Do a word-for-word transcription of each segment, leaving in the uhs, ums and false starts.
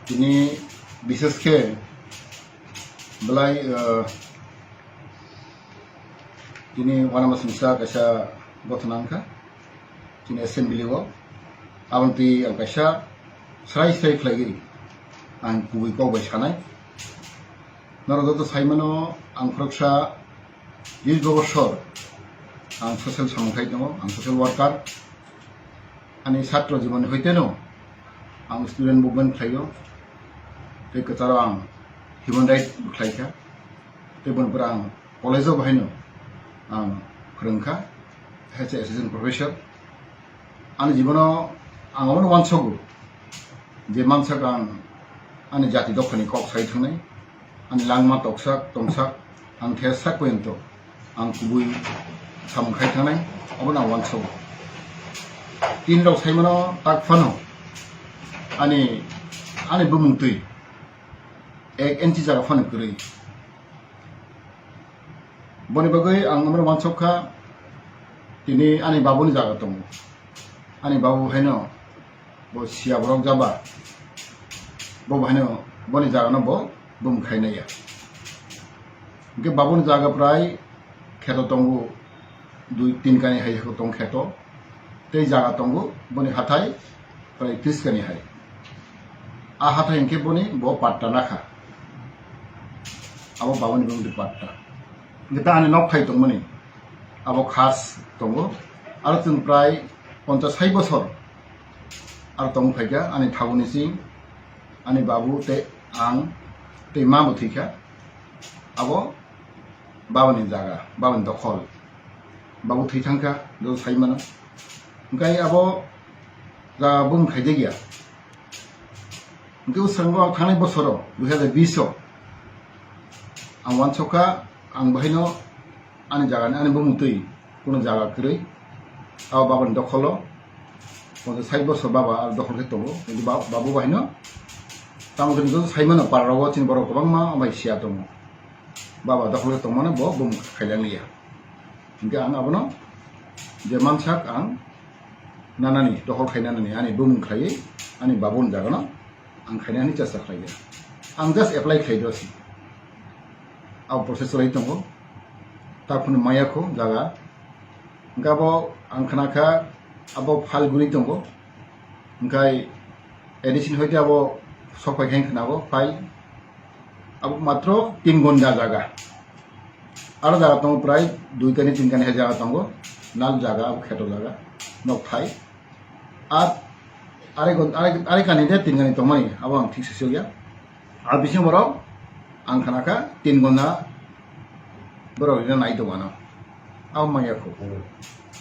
Tini bishesh khe belai, ah, tini uanama singsa kaisa gothona wngkha tini assembly o. Aboni twi ang kaisa srai srai khlaigwi ang kubui kok bai sanai. Norok joto saimano ang khoroksa dirgo bosor ang social samung khai tongo, ang social worker. Ani satro jibon hoiteno ang student movement khlaio, tei kwcharo ang human right bo khlaikha, tei boni pore ang college o bahaino ang phwrwngkha, as a assistant professor. Ani jibono ang omono uansogo je mansak ang ani jati dophani kok sai thangnai, ani langma toksak tongsak ang thesak poyonto ang kubui samung khai thangnai, obono ang uansogo. Tini rok saimano tak phano ani, ani bumung twi ek inchi jaga phano kwrwi. Boni bagwi ang omono uansok kha, tini ani babuni jaga tongo. Ani babu haino bo siya borok jaba, bo haino boni jagano bo bum khainaiya. Hwnkhe babuni jaga prai kheto tongo, dui tin kani hai tong kheto, tei jaga tongo boni hathai prai tris kani hai. A hathai hwnkhe boni bo patta nakha, abo babuni bumungtwi patta. Hwnkhe ta ani nok thai tongmani abo khas tongo, aro chwng prai ponchas sai bosor aro tong phaikha ani thaguni sing, ani babu tei ang tei ma bo thwikha. Abo babani jaga, babani dokhol, babu thwi thangkha, joto sai mano. Hwnkhe abo jaga bumung khaijak ya. Hwnkhe bwskango ang thangnai bosoro dui hazar bish o ang uansukha, ang bahaino ani jagani, ani bumung twi kuno jaga kwrwi. Abo babani dokholo, ponchas sai bosor baba aro dokhol khe tongo, kintu ba-, babu bahaino tamo khe joto sai mano, para rogo chini borok kwbangma bai siya tongo. Baba dokhol khe tongmano bo bumung khailangya. Hwnkhe ang abono je mansak ang nanani, dokhol khai nanani, ani bumung khaiwi ani babuni jagano ang khainani chesta khlaikha. Ang just apply khlai dosi. Abo process cholai tongo. Taphunu maya kho jaga. Hwnkhe abo ang khna kha abo file guri tongo. Hwnkhe A D C ni hoite abo sok phai khe khna abo file. Abo matro tin gonda jaga. Aro jaga tongo prai dui kani tin kani hai jaga tongo. Nal jaga abo kheto jaga. Nok thai. Ar are gon-, are, are kani de tin kani tongmani abo ang thik se sokya. Ar bising borok ang khna kha tin gonda borok rina nai tongo ano. Abo maya kho.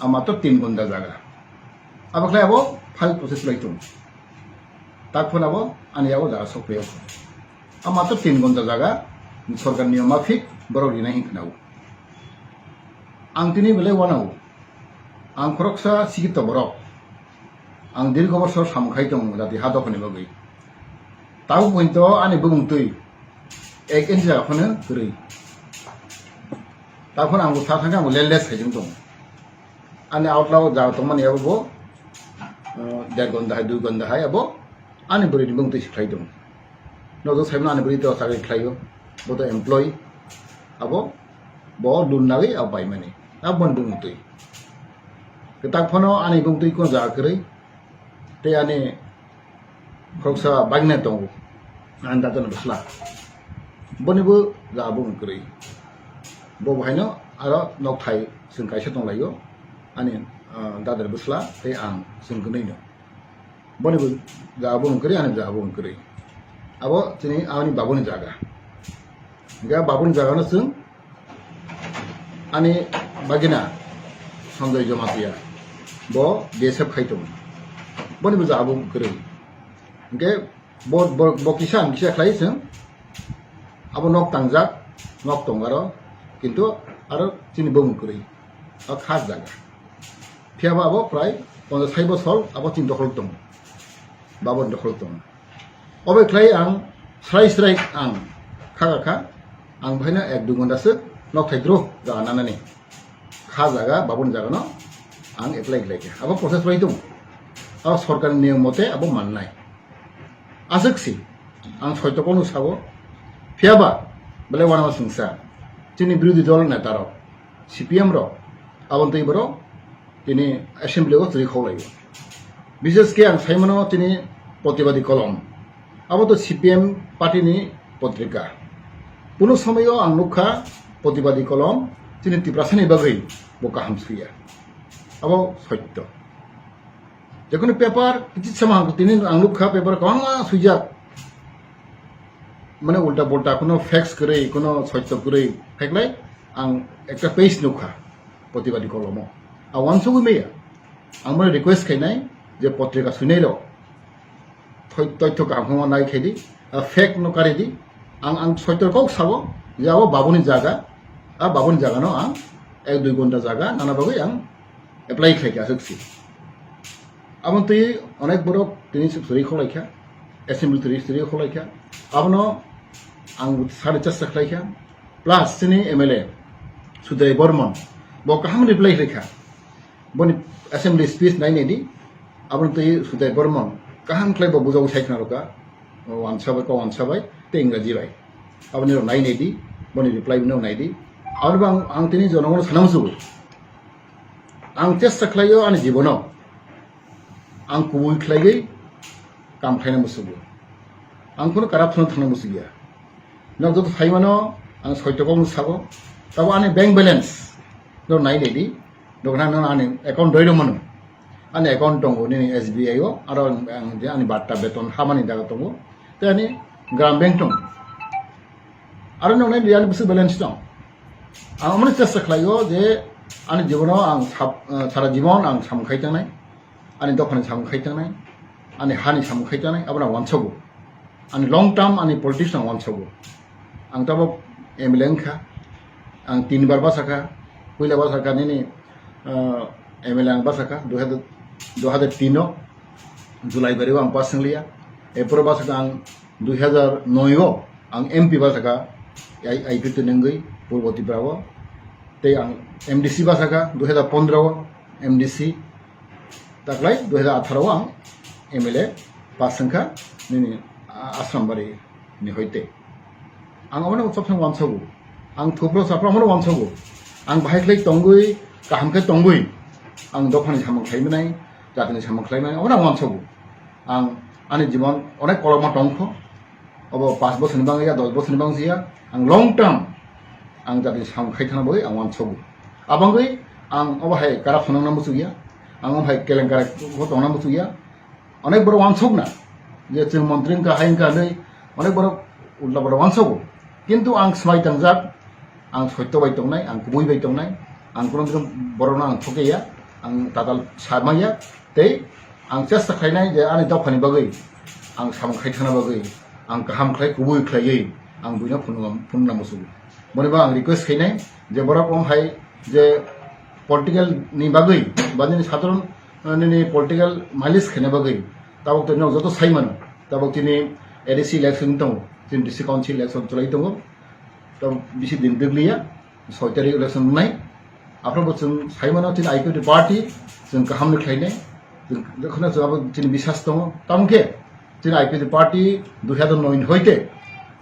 Abo matro tin gonda jaga. Abo khlai abo file process lai tongo. Tak phone abo ani abo jaga sok phai. Abo matro tin gonda jaga, sorkar niyom mafik borok rina hin khna o. Ang tini belai uanao. Ang khoroksa sikito borok. Ang dirgo bosor samung khai tongo jati ha dophani bagwi. Tabuk poito ani bumung twi ek inch jaga phano kwrwi. Taphano ang bo sa thangkhe ang bo lel lel saijwng tongo. Ani outlaw jaga tongmani abo bo, uh, der gonda hai, dui gonda hai abo ani bwrwini bumung twi se khlai tongo. Nogo saimano ani bwrwi to chakri khlaio, bo to employee, abo bo loan nagwi abo paimani, abo boni bumung twi. Kwtak phano ani bumung twi kono jaga kwrwi, tei ani khoroksa bagina tongo, ani dadani bwsla, bonibo jaga bumung kwrwi. Bo bahaino aro nokthai chwng kaisa tonglaio, ani, ah, dadani bwsla tei ang chwng kwnwino. Boni bo jaga bumung kwrwi, ani jaga bumung kwrwi. Abo chini ani babuni jaga. Hingke babuni jaga no chwng ani bagina Sanjoy Jamatia bo B S F khai tongo. Boni bo jaga bumung kwrwi. Hingke bo, bo, bo kisa ang kisa khlai chwng. Abo nok tangjak, nok tong aro, kintu aro chini bumung kwrwi. O khas jaga. Phiya ba abo prai ponchas sai bosor abo chini dokhol tong. Baboni dokhol tong. Obo khlai ang srai srai ang kha kha kha, ang bahaino ek dui ghonta swk nok thai dro jaga nanani. Kha jaga, baboni jaga no ang apply khlai kha. Abo process bai tong. Abo sorkar ni niyom mote abo mannai. Aswk si, Ang soito kokno sabo, phiyaba belai uanama singsa chini birodhi dol neta rok, C P M rok, aboni twi borok tini assembly o twi khoklaio. Bishesh khe ang saimano tini Pratibadi Kolom, abo to C P M party ni potrika. Kuno somoyo ang nukha Pratibadi Kolom tini Tiprasa ni bagwi bo kaham suya. Abo soito. Jekono paper kichi sama tini ang nukha paper kwbangma suijak. Mane ulta pulta, kuno facts kwrwi, kuno soito kwrwi, haiklai ang ekta page nukha Pratibadi Kolomo. A wansugwi maya. Ang mane request khainai je potrika suinai rok thoi-, toitho kaham khama nai khaidi, a fake no karidi. Ang, ang soito kok sabo je abo babuni jaga, a babuni jaga no ang ek dui ghonta jaga nana bagwi ang apply khlaikha aswk si. Aboni twi onek borok tini suri kholaikha, assembly twi suri kholaikha. Abono ang sari chesta khlaikha. Plus chini M L A Sudai Bormon bo kaham reply khlaikha. Boni assembly speech nai naidi. Aboni twi Sudai Bormon kaham khlai bo bujao sai khna rokha. Wansa bai, ko wansa bai, tei Ingraji bai. Aboni rok nai naidi, boni reply bini rok naidi. Aboni bo ang, ang tini jonogono sana musugo. Ang chesta khlaio ani jibono. Ang kubui khlaiwi kam khlaina musugo. Ang kheno corruption thangna musugia. Nok joto phaimano ang soito kokno sabo. Tabo ani bank balance no nai naidi. Dokna no ani account doi rw mano. Ani account tongo nini S B I o, aro ang, ang je ani batta beton hamani jaga tongo. Tei ani Gram Bank tongo. Aro nongnai ani bwswk balance tong. Ang omono chesta khlaio je ani jibono ang sab-, eh, sara jibon ang samung khai tangnai, ani dophani samung khai tangnai, ani hani samung khai tangnai, abono ang wansogo. Ani long term ani politics ang wansogo. Ang tabok M L A wngkha, ang tinbar bachakha, puila bachakha nini, eh, M L A ang bachakha, dui hajar, dui hajar tin o July bari o ang pass wnglia, erpore bachakha ang dui hajar noi o ang M P bachakha, I-, I P T nungwi Purbo Tripura o, tei ang M D C bachakha dui hajar pondro o M D C, taklai dui hajar atharo o ang M L A pass wngkha nini Asrambari ni hoite. Ang omono chopsang wansogo, ang thupro chapra omono wansogo, ang bahai khlai tongwi, kaham khe tongwi, ang dophani samung khlaimanai, jatini samung khlaimanai, omono ang wansogo. Ang ani jibon onek kolokma tongkho. Obo paanch bosorni bangya, dos bosorni bangya, ang long term ang jatini samung khai thangna bagwi ang wansogo. Abangwi ang obo hai corruption wngna muchukya, ang obo hai kelenkari tongna muchukya. Onek borok wansukna je chwng montri wngkha, hai wngkha hinwi onek borok ulta borok wansogo. Kintu ang swmai tangjak, ang soito bai tongnai, ang kubui bai tongnai, ang kuno borokno ang thokya, ang tatal samaya, tei ang chesta khlainai je ani dophani bagwi ang samung khai thangna bagwi ang kaham khlai kubui khlaiwi ang buino phunukna, phunukna muchungo. Boni bagwi ang request khainai je borok wng hai je political ni bagwi ba nini sadharon, eh, nini political mileage khaina bagwi tabok tei nok joto sai mano, tabok tini A D C election tongo, tini district council election chwlai tongo, tabok bisi din dwgliya. Soi tarik election wngnai. Aphuru bo chwng sai mano chini I P F T party chwng kaham ni khlainai. Chwng jokhno chwng abo chini biswas tongo. Tamo khe chini I P F T party dui hajar noi ni hoite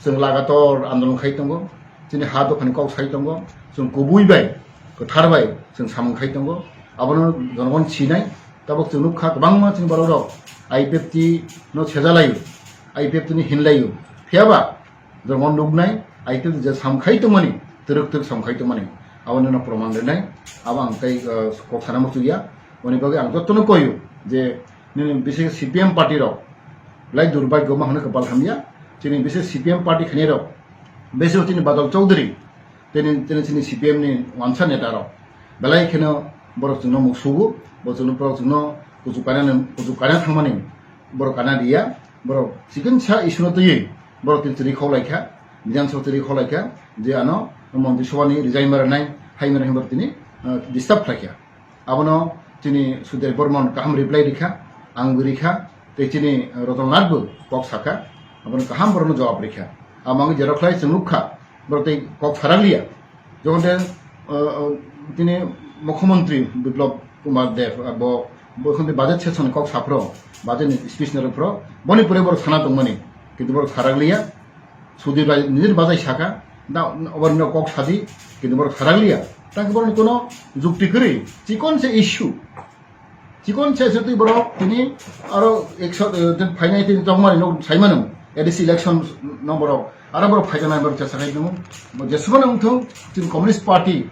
chwng lagator andolon khai tongo. Chini ha dophani kok sai tongo. Chwng kubui bai, kwthar bai chwng samung khai tongo. Abono jonogon sinai. Tabok chwng nukha kwbangma chini borok rok I P F T no sejalaio, I P F T ni hinlaio. Phiyaba Jongno nuknai, I P F T je samkhai tongmani, twrwk twrwk samkhai tongmani, aboni no proman rwnai, abo ang tei, uh, kok sana muchukya. Boni bagwi ang jotono koyo je nini bisi C P M party rok belai durbagyo ma hwnwi kwpal hamya, chini bisi C P M party khainai rok, bisi chini Badal Chaudhary, tini, tini chini C P M ni wansa neta rok belai kheno borok chwngno muksugo, bo chwngno borok chwngno kuchuk kainani, kuchuk kaina thangmani borok kana riya, borok chikon sa issue no twiwi borok tini chwri khok laikha, Bidhan Sabha chwri khok laikha, je ano Montri Sabha ni resign ma rwnai, hai ma rwnai borok tini, ah, disturb khlaikha. Abono chini Sudai Bormon kaham reply rikha, ang bo rikha, tei chini Ratan Nath bo kok sakha, abono kaham borokno jawab rikha. Amang jerok khlai chwng nukha, borok tei kok sarakliya. Jokhon de, uh, uh, tini Mukhyamantri Biplab Kumar Deb, uh, bo, bo khon de budget session kok saphro, budget ni speech narwkphro, boni pore borok sana tongmani. Kintu borok sarakliya. Sudhir bai nijini bajai saka, da oborno kok sadi, kintu borok sarakliya. Tang borokni kono jukti kwrwi, chikon se issue. Chikon se issue twi borok tini aro ekso, eh, phainai tini tongmani no saimano, A D C election no borok, aro borok phaikha nai borok chesa khai tongo. Bo jesubano wngthung, chini Communist Party,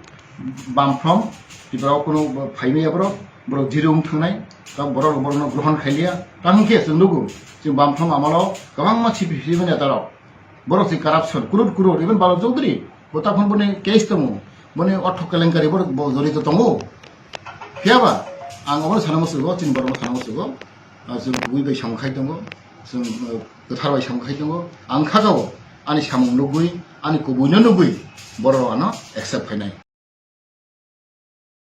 Bamfront, Tripura o kono phaimaya borok, borok zero wng thangnai, ta borok borokno grohon khailiya. Tang hwnkhe chwng nugo, chwng Bamfront amalo kwbangma C P C netarok. Borok se corruption, crore crore, even Balo Chaudhary, bo takhon boni case tongo, boni ortho kelenkari borok bo jorito tongo. Phiyaba, ang obono sana musugo, chini borokno sana musugo, ah, chwng kubui bai samung khai tongo, chwng, ah, kwthar bai samung khai tongo, ang khajao, ani samung nugui, ani kubuino nugui, borok ano accept khainai.